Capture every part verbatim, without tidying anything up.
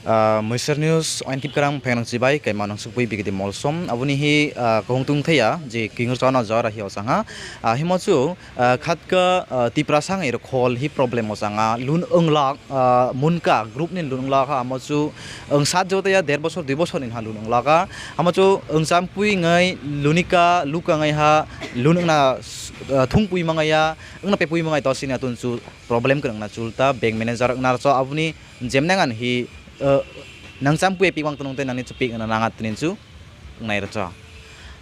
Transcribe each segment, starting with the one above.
Ah, Mwiser News, oin kip kerang phainang chibai, kaima nang sukpui bigidi molsom. Aboni hi, ah, kahung tung thaya, je kingur chana jara hi osang ha. Ah, himo chu, ah, khatka, ah, Tiprasa ngai rok khol hi problem osang ha. Lun wnglak, ah, munka group ni lun wnglak ha, amo chu wng sat jotaya der bosor, dui bosor ni ha lun wnglak ha. Amo chu wng champui ngai lunika, luka ngai ha, lun wngna, ah, thungpui mangaya, wngna pepui mangai to sini atun chu problem kwrwngna chulta, bank manager wngna rwchap aboni jemnang an hi, ah, nang champui pik wng tonong tei nangni chu pik wngna nang atuni chu wngnai rwchap.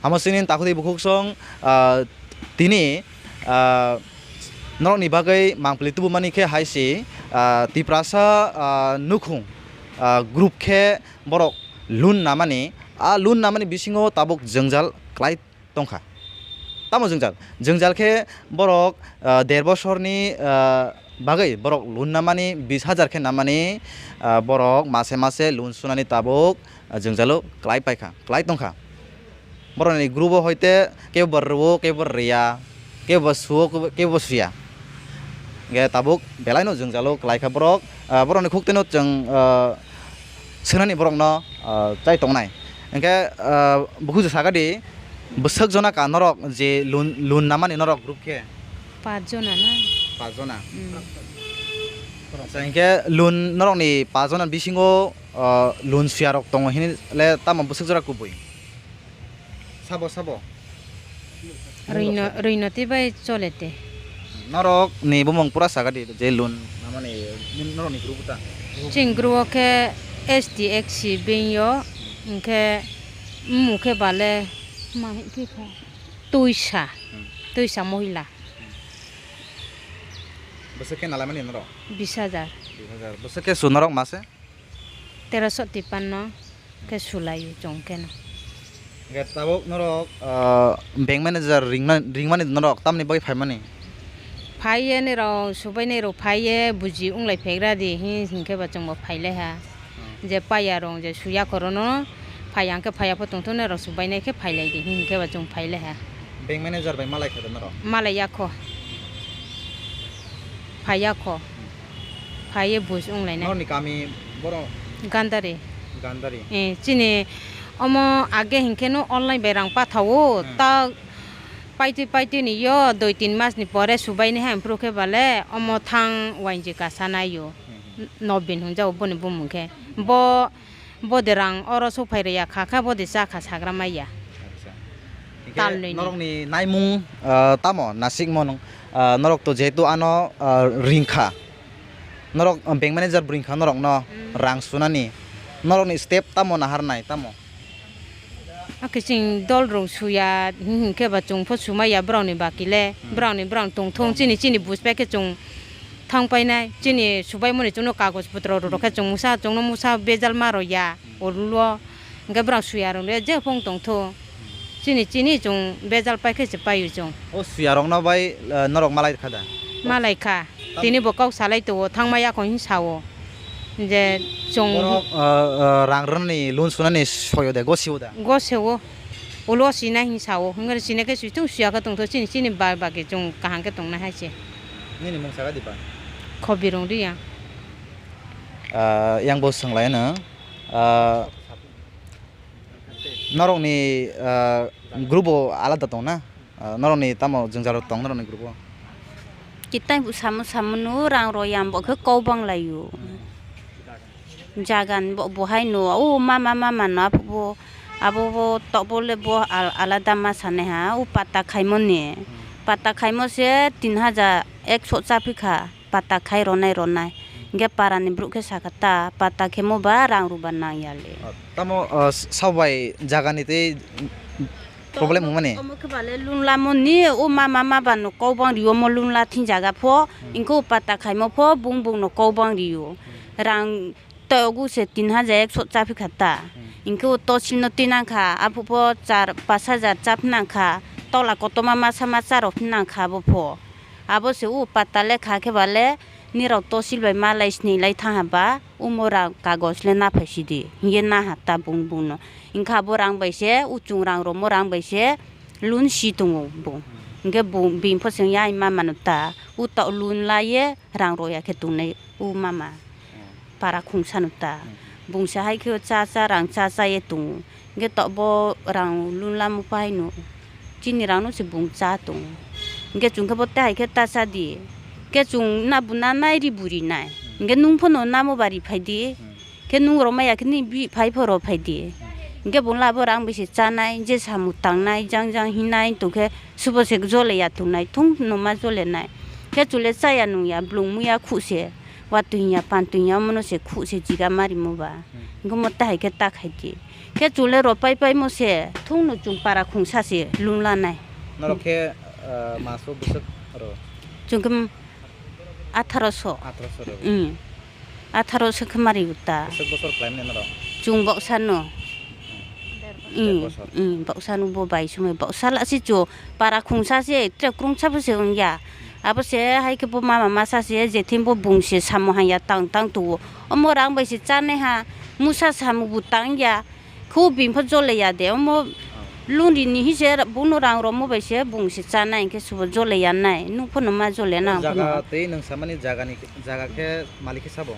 Amo sini takhuk tei bukhuk song, ah, tini, ah, norokni bagwi mangpili tubumani khe hai se, ah, Tiprasa, ah, nukhung, ah, group khe borok lun namani, a lun namani bisingo tabuk jwngjal kwlai tongkha. Tamo jwngjal? Jwngjal khe borok, ah, der bosorni, ah, bagwi borok lun namani, bis hajar khe namani, ah, borok mase mase lun sunani tabuk, ah, jwngjalo kwlai paikha, kwlai tongkha. Borokni group o hoite kebo rwo, kebo rwya, kebo suo, kebo suya. Hingke tabuk belaino jwngjalo kwlaikha borok, ah, borokni khuktwino chwng, ah, swnani borokno, ah, chai tongnai. Hingke, ah, bukhuk je sakadi, bwswk jona ka norok je lun, lun namani norok group khe? Pach jona na? Pach jona. Mm. Acha, hingke lun norokni pach jona bisingo, ah, lun suyarok tongo hinwi le tamo bwswk jora kubui? Sabo, sabo. Rwino, rwino tei bai chole te. Norok ni bumung pura saga di, je lun namani, norok ni group ta. Chini group o khe S T X C bini yo, hingkhe mmung khe bale ma hingkhe kha Tuisa, Hmm. Tuisa mohila. Bwswk khe nalaimani norok? Bis hajar. Bis hajar. Bwswk khe su norok mase? Teroso tipanno khe sulai chwng khe no. Hingke tabuk norok, ah, bank manager ringna-, ringmani norok tamni bagwi phaimani? Phaiye nirok subainai rok phaiye buji wnglai phegra di hin hinkhe ba chwngbo phailai ha. Hmm. Je paiya rok je suya khoro no phaiya hwnkhe phaiya pho tongthok norok subainai khe phailai di hin hinkhe ba chwng phailai ha. Bank manager bai malai kha da norok? Malai ya kho. Phaiya kho. Phaiye buj wng lainai. Norokni kami borok? Gandari. Gandari. Eh, chini omo age hinkhe no online bai rang pathawo, Hmm. Ta paitwi paitwi ni yo dui tin mas ni pore subaini hai phuru khe bale omo thang wainji kasa nai yo. Hmm. Nobin hwnjao boni bumung khe. Bo Bodi rang oro sok phai rwya kha kha bodi cha kha sagra maya. Acha. Hingke tal nwi ni. Norokni naimung, ah, tamo nasikmo nung, ah, norok to jehetu ano, ah, ringkha. Norok, ah, bank manager bo ringkha norokno Hmm. rang sunani. Norokni step tamo naharnai tamo? Akhe chwng dol rok suya, hmm, hmm, khe ba chwng pho sumaya borokni baki le. Hmm. Borokni borok tongthong chini, chini buj pai khe chwng thang painai. Chini subaimani chwngno kagoj potro rok khe chwng mungsa, chwngno mungsa bejal ma rw ya. Olulo hingke borok suya rok le je phung tongtho. Chini, chini chwng bejal pai khe se paio chwng. O suya rokno bai, eh, norok malai kha da? Malai kha. Tam- Tini bo kok salai tongo, thangma yakho hin sao. Je chwng borok, eh, eh, rang rwnani loan sunani soyo de, gosio da? Gosio. Ulo sina hin sao. Hingke sina khe sui chwng suya khe tongtho, chini, chini ba-, baki chwng kaham khe tongnai hai se. Nini mung saka diba? Khobi rong ri ya. Ah, yang bo swng lai no. Ah, norokni, ah, group bo alada tong na? Ah, norokni tamo jwngjal rok tong norokni group o? Kitai bo samo samo no rang rw yang bo khe kok bang lai o. Jaga ni bo, bo hai no o mama mama no abo bo, abo bo tok bo le bo al-, alada ma sanai ha o pata khaimo ni. Pata khaimo se tin hajar ekso cha phi kha. Pata khai ronai ronai. Hingke para ni borok khe sakha ta, pata khemo ba rang rw ba nang ya le. Ah, tamo, ah, s-, sabo bai jaga ni tei problem wng mani? Omo khe ba le lun lamo ni, o mama maba no kok bang rio, omo lun la thing jaga pho, hingke o pata khaimo pho bung bung no kok bang rio. Rang togu se tin hajar ekso cha phi kha ta. Hingke o tosil no tinang kha, aphu pho char pas hajar cha phi nang kha, tola kotoma masa masa rok phi nang kha bo pho. Abo se o pata le kha khe ba le nirok tosil bai ma lai sini lai thang ha ba, omo rang kagoj le na phai si di, hingye na ha ta bung bung no. Hingkha bo rang bai se, o chung rang romo rang bai se lun si tongo bo. Hingke bo bini pho chwng ya ma mano ta, o ta lun la ye rang ro ya khe tongnai o mama. Para khungsa no ta. Bung se hai khe cha cha rang cha cha ye tongo. Hingke to bo rang lun lamo pai no. Chini rang no se bung cha tongo. Hingke chwng khe bo tei hai khe ta cha di. Hingke chwng na bu na nai ri bu ri nai. Hingke nung pho no namo ba ri phai di. Khe nung rw maya khe ni bi phai pho rw phai di. Hingke bung labo rang bai se cha nai, je samung tang nai, jang jang hin nai, tong khe subo se jole ya tongnai, thung no ma jole nai. Khe chule chaya nung ya, blung muya khu se, watwi ya, pantwi ya, omono se khu se jiga mari mo ba. Hmm. Hingke mo ta hai khe ta khai di. Khe chule rw pai pai mo se, thung no chwng para khungsa se lung la nai. Norok khe, ah, maso bwswk rw? Chwng khe atharo so. Atharo so rw? Hmm. Atharo so khe mari uta. Bwswk bosor khlai mani norok? Chwng boksa no. Der bosor. Hmm, bosor. Hmm, boksa no bo bai sumai boksa la si chu para khungsa se tre krungsa bo se wng ya. Abo se hai khe bo mama masa se je thim bo bung se samung hanya tang tang tuo. Omo rang bai se cha nai ha. Musa samung bo tang ya. Khu bini pho jole ya de. Omo lun ri ni hi se ra-, bono rang romo bai se bung se cha nai hingke subo jole ya nai. Nuk pho no ma jole na ang pho no. Jaga tei nwng samani jaga ni, jaga khe malik khe sabo?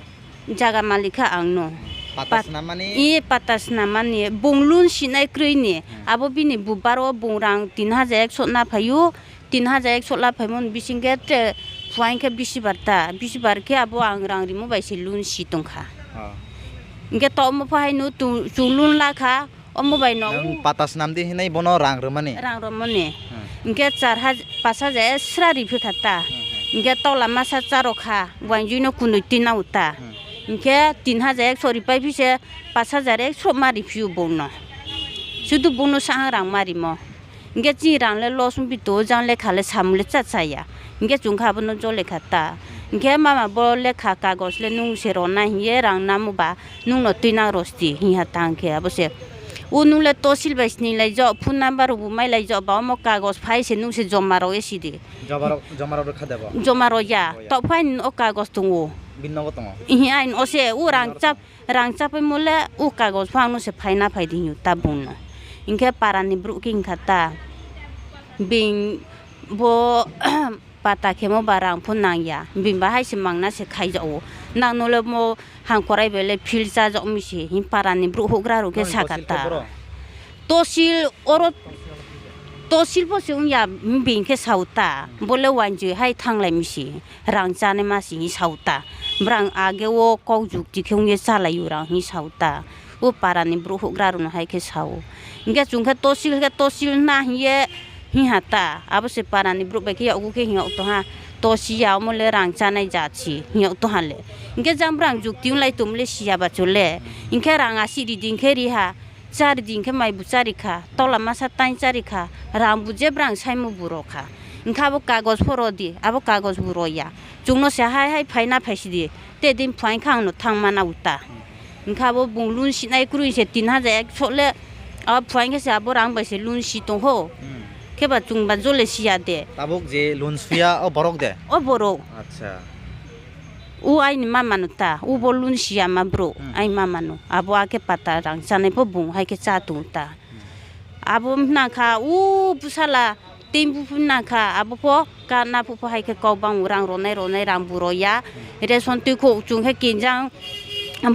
Jaga malik kha ang no. Pata Pat-, swnam mani? I pata swnam mani. Bung lun sinai kroi ni. Hmm. Abo bini bubar o bung rang tin hajar ekso na phaio. Tin hajar ekso la phaimani bising khe tre phuaing khe bisibar ta, bisibar khe abo ang rang rimo bai se lun si tong kha. Oh. Hingke to omo pho hai no tu-, chwng lun la kha, omo bai no. Nwng pata swnam di hinui bono rang rwmani? Rang rwmani. Hmm. Hingke char haj-, pas hajar sra ri phi kha ta. Hmm, hmm. Hingke tola masa cha rw kha, wanjui no kunui tina u ta. Hmm. Hingke tin hajar ekso ri pai phi se pas hajar ekso ma ri phi u bono. Sudu bono sahang rang ma rimo. Hingke chini rang le loss wngpi to, jang lekha le samung le cha chaya. Hingke chwng kha abono jole kha ta. Hingke mama bo lekha kagoj le nung se rona hiye rang namo ba nung no twi nang rosti hiya ta hingke abo se. O nung le tosil bai sini lai jo, phone number bo mai lai jo ba omo kagoj phai se nung se joma ro e sidi. Joma ro, joma ro kha debo? Joma ro ya. Oh, ya. Tok phai ni o kagoj tongo. Bin nogo tongo? Ihi ain o se o rang chap Rang chapai mole o kagoj phano se phaina phai di hinyo ta bung no. Hingke para ni borok ke hingkha ta. Bing bo pata khemo ba rang pho nang ya. Bing ba hai se mangna se khai ja o. Nang no le mo hang korai bai le phil cha jok mi se hin para ni borok hugra rok ke sa kha ta. Tosil oro, tosil pho se wng ya bing khe sa o ta. Bo le wanjui hai thang lai mi se. Rang chanai ma si hi sa o ta. Brang age o kok jukti khe wngye chalai o rang hi sa o ta. O para ni borok hugra rok no hai khe sa o. Hingke chwng khe tosil khe tosil na hiye hi ha ta. Abo se para ni borok bai khe yago khe hi o tong ha. Tosi ya omo le rang chanai jat si hi o tong ha le. Hingke jang brang jukti wng lai tong le si ya ba chole. Hingke rang asi ri ding khe ri ha. Chari din khe mai bo chari kha, tola masa tain chari kha, rang bo je brang saimo bo ro kha. Hingkhe abo kagoj pho ro di, abo kagoj bo ro ya. Chwng no se hai hai phai na phai si di, te din phuaing kha ang no thang mana uta. Hingkhe abo bung lun sinai kwrwi se tin hajar ekso le, abo phuaing khe se abo rang bai se lun si tong ho. Hmm. Khe ba chwng ba jole si ya de. Tabuk je lun suya o borok de? O borok. Acha. O aini mama no ta, o bo lun siyama bro, hmm, ai mama no. Abo ake pata rang chanai pho bung hai khe cha tung ta. Hmm. Abo nang kha, o bwsala tei buphu nang kha, abo pho ka na phu pho hai khe kok bang rang ronai ronai rang buro ya. Hmm. Ration twi kho chung khe kinjang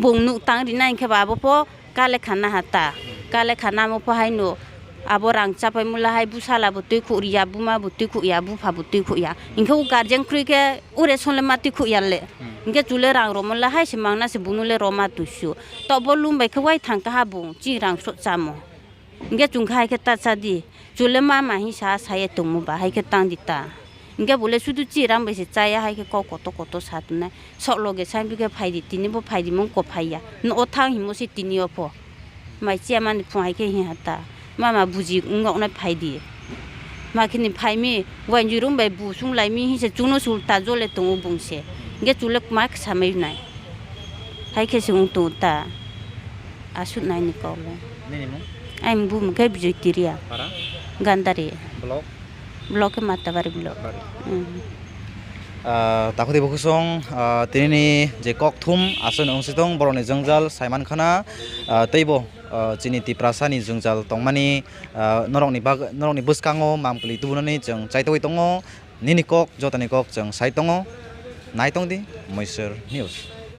bung nuk tang rinai khe ba abo pho Kale khana ha ta. Kale khana mo pho haino abo rang chapai mula hai bwsala bo twi khuk ya, buma bo twi khuk ya, bupha bo twi khuk ya. Hinkhe o guardian kwrwi khe o ration le ma twi khuk ya le. Hmm. Hinkhe chule rang romo le hai se mangna se bunu le roma tuisu. Tok bo lum bai khe wai thang kaha bung chi rang sok chamo. Hinkhe chwng khe hai khe ta cha di. Chule mama hi sa, saya tongmo ba, hai khe tang di ta. Hinkhe bo le sudu chi rang bai se chaya, hai khe kok koto koto sa tongnai. Sok loge sai bikhe phai di, tini bo phai di, mung ko phai ya. No o thang himo se tini o pho. Mai chiya mani phung hai khe hi ha ta. Mama buji wng nok nai phai di. Ma khe ni phai mi, wanjui rung bai bu sung lai mi hi se chwng no sul ta jole tongo bung se. Hinkhe chule ma khe sa mai nai. Hai khe se wng tongo ta. Aswk nai ni kok le. Nini mung? Ai mung bumung khe Bijoy Tiria. Para? Gandari. Block? Block khe Matabari block. Bari. Hmm. Ah, takhudi bukhusong, ah, tini ni je kok thum aswk ni wng si tong borok ni jwngjal saiman khana, ah, tei bo, ah, chini Tiprasa ni jwngjal tongmani, ah, norok ni bag-, norok ni bwskango mam kwlwi tubunani chwng chaitogwi tongo. Nini kok, jotoni kok chwng sai tongo. Nai tong di, Moisor News.